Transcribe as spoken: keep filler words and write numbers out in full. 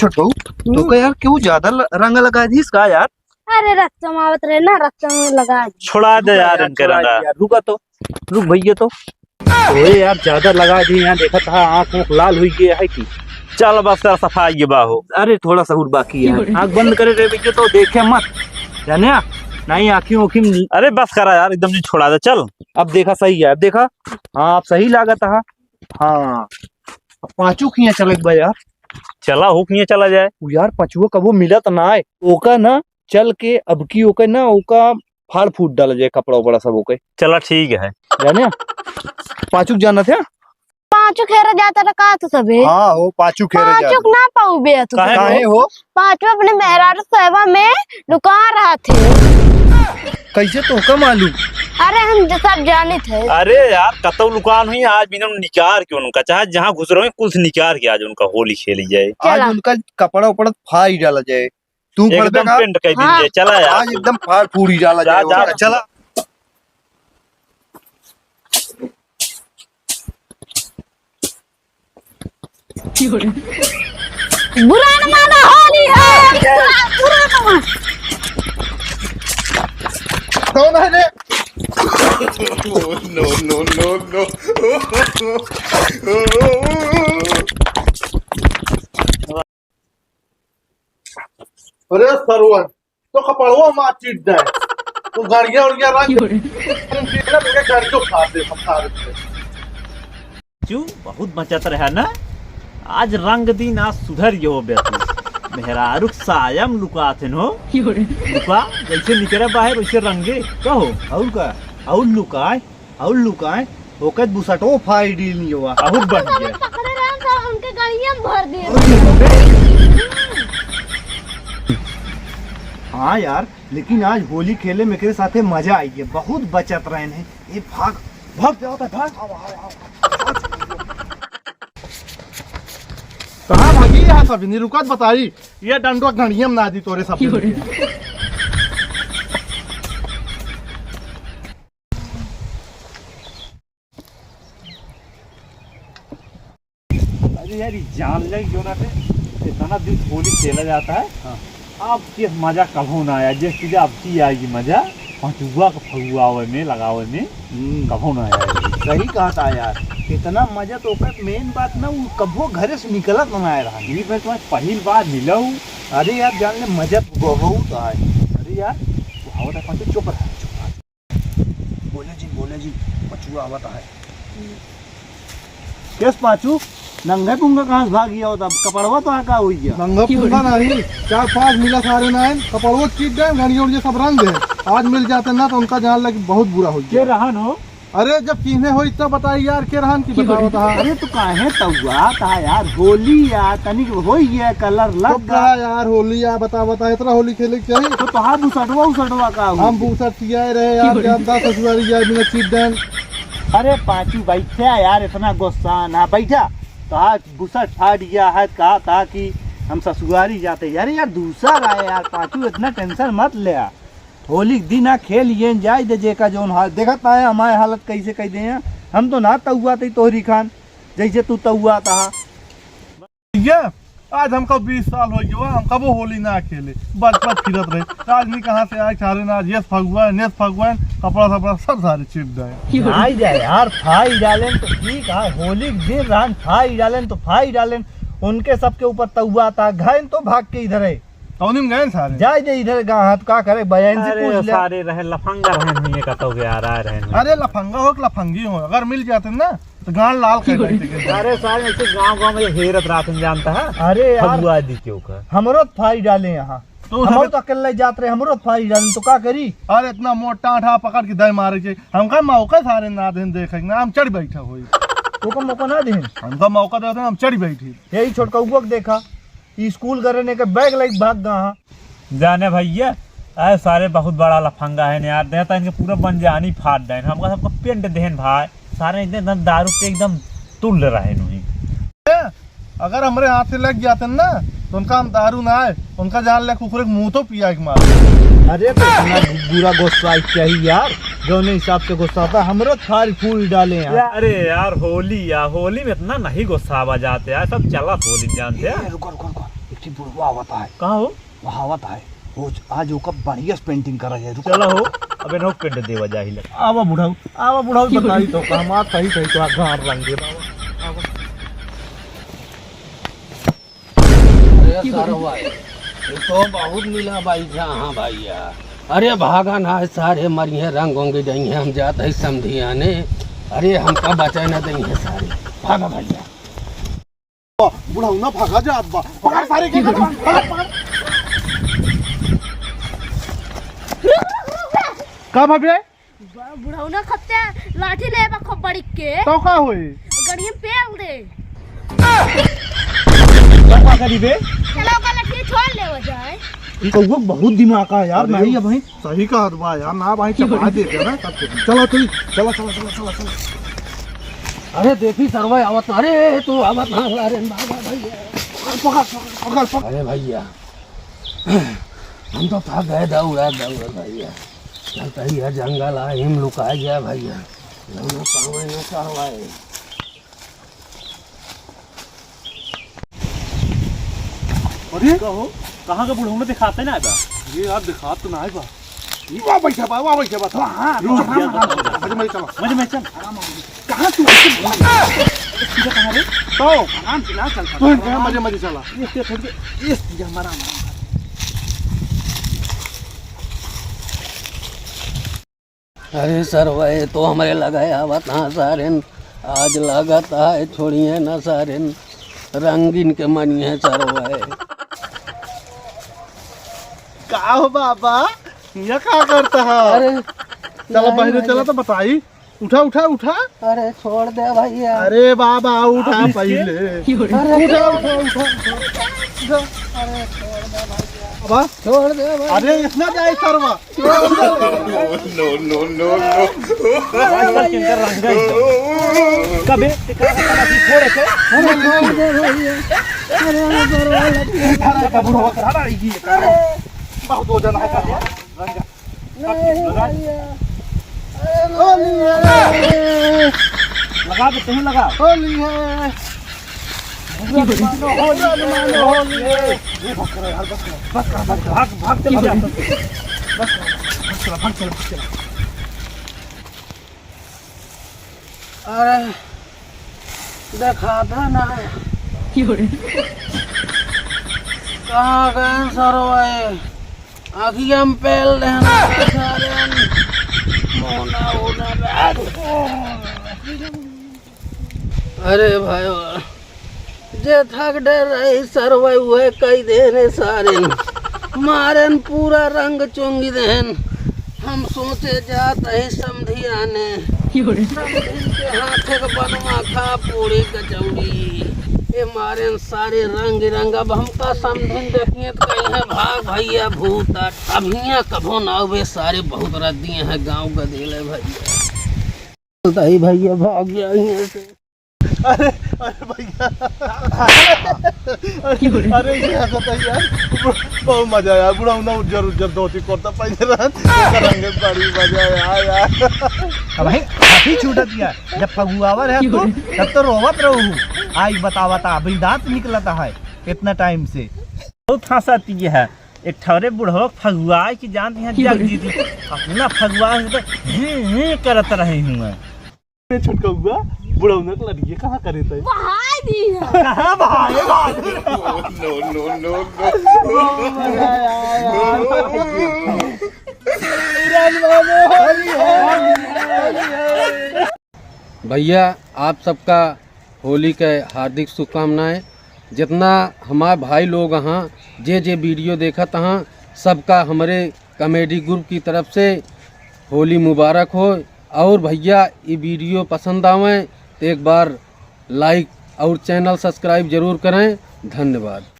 छोटकऊ, हम्म। तोका यार क्यों ज्यादा ल-, रंग लगा दीस का यार? अरे रस्ता में आवत रहे ना, रस्ता में लगा दी। छोड़ा दे रुका यार यार, इनके छोड़ा रंगा। दे यार, रुका तो, रुक भैया तो। ओए यार, ज्यादा लगा दी यहाँ, देखा था आँख ऊँख लाल हुई गई है कि। चल बस कर सफाई ये बाहो। अरे थोड़ा सा और बाकी है, आँख बंद करे रे भैया तो देखे मत, जाने आ? नहीं आँखी ऊँखी में। अरे बस करा यार, एकदम नहीं छोड़ा दे, चल। अब देखा सही है, अब देखा, हाँ अब सही लागत है। हाँ, अब पाँचों किया चलक बा यार। चला हो किया चला जाए। उ यार पचुआ कबो मिलत ना आए। ओका ना चल के अब की ओके ना ओका फाड़ फूट डाला जाए कपड़ा उपड़ा सब ओके। चला ठीक है। जाने? पाँचुक जाना थे? पाँचुक हेरे जाता रहा का तू सबे? हाँ हो, पाँचुक हेरे जाता। पाँचुक ना पाऊ बे तू काहे सबे? काहे हो? पाँचुक अपने मेहरारू सेवा में लुका रहा थे। कैसे तोहका मालूम? अरे हम ज-, सब जानित है। अरे यार, कतौ लुकान हुई, आज बिना निकार के उनका, चाहे जहाँ घुस रहे, कुल से निकार के आज उनका होली खेली जाए। आज चला। उनका कपड़ा उपड़ा फाड़ डाला जाए। तू एकदम फड़बे का? पेंट कर दी हाँ। जाए, चला यार। आज एकदम फाड़ फूड़ी डाला जा, जाए जा। उनका, चला। बुरा न माना, होली है। बुरा न माना। कौन है रे? No, no, no, no। अरे सरवन, तो कपड़वा मार चीट दे। तो गाड़िया उड़िया रंग, गाड़ियों फाड़ दे, सब फाड़ दे। चू, बहुत बचत रहा ना। आज रंग दिन, आज सुधर गयो बे तू। मेहरारू के साया में लुकात हन हो। लुका, जैसे निकरे बाहर, वैसे रंगे। कहो, और का? और लुकाए, और लुकाए, ओकर बुसटो फाड़ डील नहीं हुआ। बहुत बढ़िया। पकड़े रहे तो उनके गड़िया में भर दिए। हाँ यार, लेकिन आज होली खेले में एकरे साथे मजा आई है, बहुत बचत रहन है। ए, भाग, भाग, जाओ, भाग। कहाँ भागी यहाँ सब? नहीं रुकत बताई, ये डंडो घड़िया में ना दी तोरे सब। अरे यार, ई जान ले जो ना थे, इतना दिन होली खेला जाता है। हाँ। अब के मजा कभो ना आया, जिस चीज अब की आएगी मजा, पचुआ के फगुआवे में, लगावे में, हम्म। कभो ना आया। सही कहा था यार, इतना मजा तो ओकर main बात ना, वो कभो घरे से निकलत ना आए रहा। ई मैं तुम्हें पहिल बार मिला हूँ। अरे यार, जान ले मजा बहुत आए। अरे यार, वो हवा था, चुप रहा, चुप रहा। बोले जिन, बोले जिन, पचुआ आवत है। केस पाचू, नंगे पुंगा कहाँ से भागी आवत? अब कपड़वा तो आका हुई गया। नंगा पुंगा नहीं, चार पांच मिला सारे नाइन, कपड़वा चीट गए, गाड़िया उड़िया सब रंग है। आज मिल जाते ना तो उनका जान लगी बहुत बुरा हो के गया। रहन हो? अरे जब चीन्हे होई तब बताई यार, के रहन की बतावत हा। अरे तो काहे तउआत हा यार, होली यार, तनिक होई है, कलर लग चुप रहा यार, होली यार, बता, बता, इतना होली खेले के चाहिए? तो तोहार बुसटवा उसटवा का हुई? हम बुसट सियाए रहे यार, जानता ससुरारी जाए बिना चीट देन। अरे पाचू बैठा यार, इतना गुस्सा ना बैठा। तोहार बुसट फाट गया है, कहा था कि हम ससुरारी जाते। अरे यार दूसर आए यार पाचू, इतना tension मत ले यार। होली के दिन आ खेल ये जाए दे, जेका जौन हाल देखत आए हमारे हालत कैसे कह दे हैं। हम तो ना तउआत ही तोहरी खान, जैसे तू तउआत हा। भैया, आज हमका बीस साल हो गया, हम कबो होली ना खेले, बचपन फिरत रहे। आज नहीं कहाँ से आए, सारे ना, आज यस फगुआ है, नेस फगुआ है, कपड़ा सपड़ा सब सारे चीट डाले। आई जाए यार, फाई डालेन तो ठीक है, होली के दिन रहन फाई डालेन तो फाई डालेन, उनके सबके ऊपर तउआत हा, घाइन तो भाग के इधर है। कौनी में गए सारे? जाए दे इधर गाँव हाथ का करे, बयान से अरे पूछ ले। सारे रहे लफंगा रहन हुई है, कतौ के आ रहा रहन हुई। अरे लफंगा हो कि लफंगी हो, अगर मिल जाते ना तो गांड लाल कर देते के। अरे सारे ऐसे गांव गांव में हेरत रात में जानता है। अरे यार, फगुआ दी क्यों का? हमरो तो फाई डाले यहाँ। तो हम सब तो अकेले जात रहे, हमरो तो फाई डाले तो का करी? अरे इतना मोटा आठा पकड़ के दे मारे के, हमका मौका सारे ना देन देखे ना, हम चढ़ बैठा होई। तो का मौका ना देन? हमका मौका देते हम चढ़ बैठी। यही छोटकौआ के देखा, ई स्कूल करे ने के बैग लेके भाग गा हा। जाने भैया, अरे सारे बहुत बड़ा लफंगा है यार, देता इनके पूरा बंजानी फाड़ देन, हमका सबको पेंट देन भाई, सारे इतने एकदम दारू पे एकदम तुल रहे नहीं। ए, अगर हमरे हाथ से लग जाते ना, तो उनका हम दारू ना आए, उनका जान ले कुकुर के मुंह तो पिया के मार। अरे तो इतना बुरा गुस्सा चाहिए यार, जौने हिसाब से गुस्सा था, हमरो फाड़ फूल डाले यार। अरे यार, होली यार, होली में इतना नहीं गुस्सावा जाते यार, सब चला होली जानते हैं। ए, रुको, रुको, रुको। ठीक बुढ़वा आवत है। कहाँ हो? वहाँ आवत है। हो, आज ओकर बढ़िया से painting करा जाए। रुक। चला हो, अबे नौ paint देवा जाही लग। आवा बुढ़ऊ, आवा बुढ़ऊ, बताई तो का, हम आज सही सही तो गाँव रंग दे बाबा। आवा। अरे सरवा, ये तो बहुत मिला भाई, हाँ भैया। अरे भागा ना, सारे मरिहे, रंग ओंगे जाइहे, हम जात है समधियाने। अरे हमका बचा ना देइहे सारे, भागा भैया। बुढ़ऊ ना भागा जात बा। पकड़ सारे के, पकड़, पकड़। का भाभी? ब-, बुढ़ऊ ना खत्ते लाठी ले बा खूब बड़ी के। तो का होई? गड़िया में पेल दे। का करी बे? चलो, ओकर लठिया छोड़ ले हो जाए। ई कौआ बहुत दिमाग का यार, अरे। नहीं है भाई। सही कहत बा यार, ना भाई, चबा देबे ना, तब तो। चला तू, चला, चला, चला, चला, चला। अरे देखी सरवा आवत ना, अरे तू आवत ना, अरे बाबा भैया। पकड़, पकड़, पकड़, पकड़। अरे भैया, हम तो थक गए दौड़ा, दौड़ा भैया। चलता ही है जंगल, आ हिम लुका गया भैया। लौना पावे ना सरवा। अरे? का हो? कहाँ का बुढ़ऊ में दिखाते ना बा? ये यार दिखात तो ना है बा। ये वहाँ बैठा बा, वहाँ बैठा बा। थोड़ा हाँ, रुक, थोड़ा हाँ, रुक, हाँ, रुक। मजे, मजे चला। मजे, मजे चल। आराम, आराम। कहाँ तू? सीधा कहाँ रे? तो आराम से ना चल। तू कहाँ मजे, मजे चला। ये, ये, ये, ये सीधा हमारा, हमारा। अरे सरवा, ये तो हमरे लगे आवत हाँ सारेन। आज लागत है छोड़िए ना सारेन, रंगीन के मनिहे सरवा। का हो बाबा, ये का करता है? अरे चला नहीं बहिरे, भैया। चला तो बताई। उठा, उठा, उठा। अरे छोड़ दे भैया। अरे बाबा, उठा पहिले। अरे उठा, उठा, उठा, उठा। उठा। अरे छोड़ दे भैया। बाबा। छोड़ दे भैया। अरे इतना जाए सरवा। No, no, no, no। आजकल किनकर रंगा एकदम। कबे? छोड़ के। अरे छोड़ दे भैया। अरे, अरे, अरे, अरे। अरे, का बुढ़वा करा रही है। बहुत वजन है का? रंगा। नहीं, लगा। भैया। अरे, होली है। लगा दे, तुम लगा। होली है। होली मानो, होली मानो, होली है। ये बस करो यार, बस करो, बस करो, बस करो। भाग, भाग, चला जा। बस करो, भाग, चला, भाग, चला, भाग, चला। अरे, देखाता ना। कहाँ गए सरवा? आँखिया में पेल देहन सारेन। मोना, ओना में। अरे भाई, जे थक डर रही सरवा, उहे कई देने सारेन। मारेन पूरा रंग चुंगी देहन। हम सोचे जात ही समधियाने। समधिन के हाथे के बनवा खा पूरी कचौड़ी। ए मारेन सारे रंग रंग। अब हमका समधिन देखिए तो कहीं है भाग भैया भूत। अब हियाँ कभो ना आवे सारे, बहुत रद्दिए हैं गाँव गदेले भैया। चलता ही भैया भाग गया हियाँ से। अरे, अरे भैया। अरे, अरे, ये हंसत है यार। बहुत मजा आया। बुढ़ऊ ना उज्जर, उज्जर धोती कुर्ता पहने रहन। ओकर रंग बड़ी मजा आया यार। अब भाई, हाथी छूटत गया। जब फगुआवा रहे तू, तब तो रोवत रहू। आई बतावता, अभी दांत निकलता है इतना टाइम से। बहुत हंसत है। एक ठौरे बुढ़वा फगुआए की जान यहाँ जग जीती। अपना फगुआ से तो ही, ही करत रहे हुए। ए छोटका हुआ, बुढ़ौना के लड़िए कहाँ करे तै? बहाय दी है। कहाँ बहाए, बहाए? No, no, no, no। भैया, आप सबका होली के हार्दिक शुभकामनाएं। जितना हमार भाई लोग हाँ, जे जे video देखत हाँ, सबका हमरे comedy group की तरफ से होली मुबारक हो। और भैया, ये video पसंद आवे तो एक बार like और channel subscribe जरूर करें। धन्यवाद।